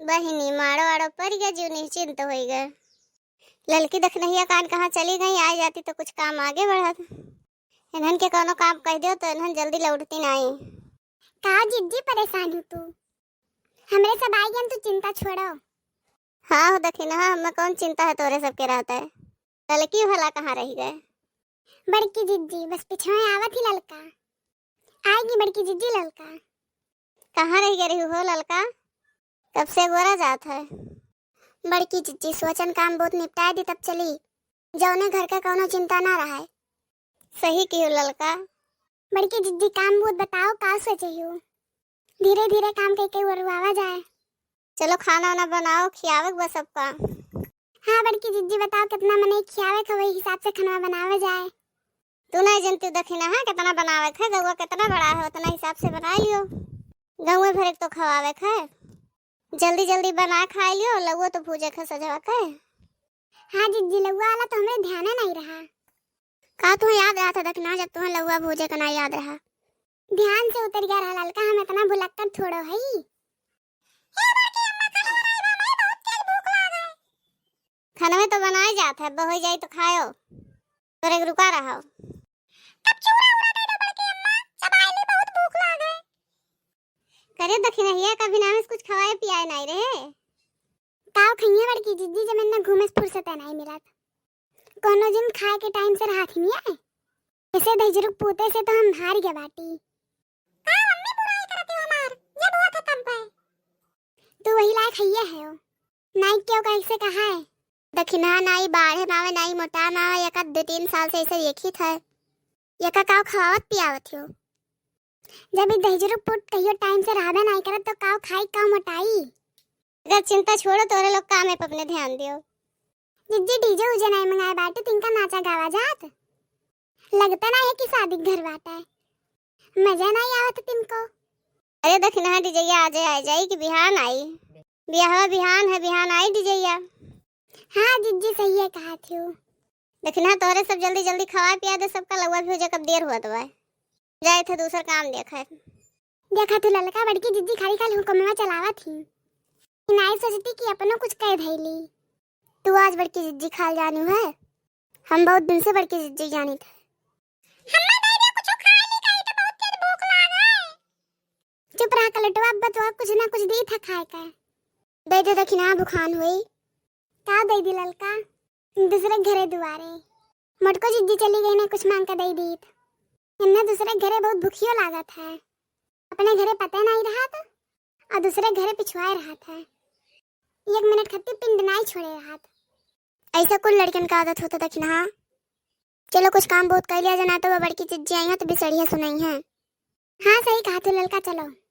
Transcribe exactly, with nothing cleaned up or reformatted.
बहिनी, माड़ो आड़ो परि गए, जीव निश्चिंत होइ गए। ललकी दखिनहिया कान कहाँ चली गई, आ जाती तो कुछ काम आगे बढ़त। इन्हन के कौनो काम कह दियो तो इन्हन जल्दी लौटती नाई। का जिज्जी परेशान हो तू? हमरे सब आइ गन, तू चिंता छोड़ो। हाँ हो दखिनहा, हमें कौन चिंता है, तोरे सबके रहत है। ललकी भला कहाँ रहि गए? बड़की जिज्जी, बस पिछवे आवत ही ललका। आइगी बड़की जिज्जी ललका। कहाँ रहि गए रही हो ललका? कब से गोरा जात है। बड़की जिज्जी, सोचन काम बहुत निपटाए दी तब चली, जौने घर का कौनो चिंता ना रहे। सही किहो ललका। बड़की जिज्जी, काम बहुत बताओ, का सोचे हो? धीरे धीरे काम कई कई ओरवावा जाए। चलो खाना वाना बनाओ, खियावे के बा सबका। हाँ बड़की जिज्जी, बताओ कितना मने खियावे के, वही हिसाब से खाना बनावे जाए। तू नहीं जनती दखिनहा, हाँ, कितना बनावे के है, गौवा कितना बड़ा है, उतना हिसाब से बना लियो। गौवे भरे के तो खवावे के है। जल्दी जल्दी बना खा लियो, लउआ तो भूजे के सजवा के। हाँ जिज्जी, लउआ वाला तो हमरे ध्यान नहीं रहा। का तुम्हें याद रहा था दखिनहा, जब तुम्हें लउआ भूजे का ना याद रहा? ध्यान से उतर गया रहा ललका, हम इतना भुलक्कड़ थोड़ो हई। हे बड़की अम्मा, खाना बनाई बा, हमारे बहुत तेज भूख लाग है। खाना में तो बनाए जात है, अब हो जाई तो खायो। तोरे के रुका रहो। तब चूड़ा उड़ा दे दो बड़की अम्मा, चबाई ली, बहुत भूख लाग है। करे दखिनहिया, कभी ना कुछ खवाए पियाए नहीं रहे। काव खइया बड़की जिज्जी, जब इन्ना घूमे से फुर्सत नहीं मिलत। कोनो दिन खाए के टाइम से रहत ही नहीं है। ऐसे दहिजरू पूते से तो हम हार गया बाटी। का मम्मी बुराई करती हो हमार? जब हुआ था तब पे। तू वही लायक हइये है हो। नाई क्यों कैसे कहा है? दखिनहा नाई बाढ़े मावे, नाई मोटा मावे, यका दो तीन साल से ऐसे देखी था। यका काव खवावत पियावत हो? जब ई दहिजरू पुट कहियो टाइम से रहबे नाई करत तो काव खाई, काव मोटाई? अगर चिंता छोड़ो, तोरे लोग काम पे अपने ध्यान दियो। जिज्जी डीजे उजे नाई मंगाए बाटे, तिनका नाचा गावा जात। लगता ना है कि शादी के घर बाटे। मजा नहीं आवत तिनको। अरे दखिनहा डीजैया आजे आ जाई कि बिहान आई? बियाहवा बिहान है, बिहान आई डीजैया। हाँ जिज्जी सही है कहा थी। दखिनहा तोरे सब जल्दी जल्दी खवा पिया दे सबका, लउआ भी हो जा, कब देर हुआ तो है। जाए थे दूसर काम देखे। देखा तू ललका बड़की जिज्जी खाली खाली हुक्मवा चलावत ही। नाई सोचती कि अपनो कुछ कह धैली। तू आज बड़की जिज्जी खाल जानी है। हम बहुत दिन से बड़की जिज्जी जानी थे। हम्मा दे दे कुछ खाए ली, कहीं तो बहुत तेज भूख लाग है। चुप रहा कलटवा, अब बतवा कुछ ना कुछ दी था खाए का। दे दे दखिनहा, भुखान हुई। का दे दी ललका? दूसरे घरे दुआरे। मोटको जिज्जी चली गई ने कुछ मांग के दे दीत। इन्हें दूसरे घरे बहुत भूखियो लागत है। अपने घरे पते नहीं रहत और दूसरे घरे पिछुआए रहत है। एक मिनट खत्ती पिंड नाई छोड़े रहत। ऐसा कुल लड़कन का आदत होता दखिनहा। चलो कुछ काम बहुत कर लिया जाना तो वो बड़की जिज्जी आई हैं तो बिसड़िया सुनाई हैं। हाँ सही कहा तू ललका, चलो।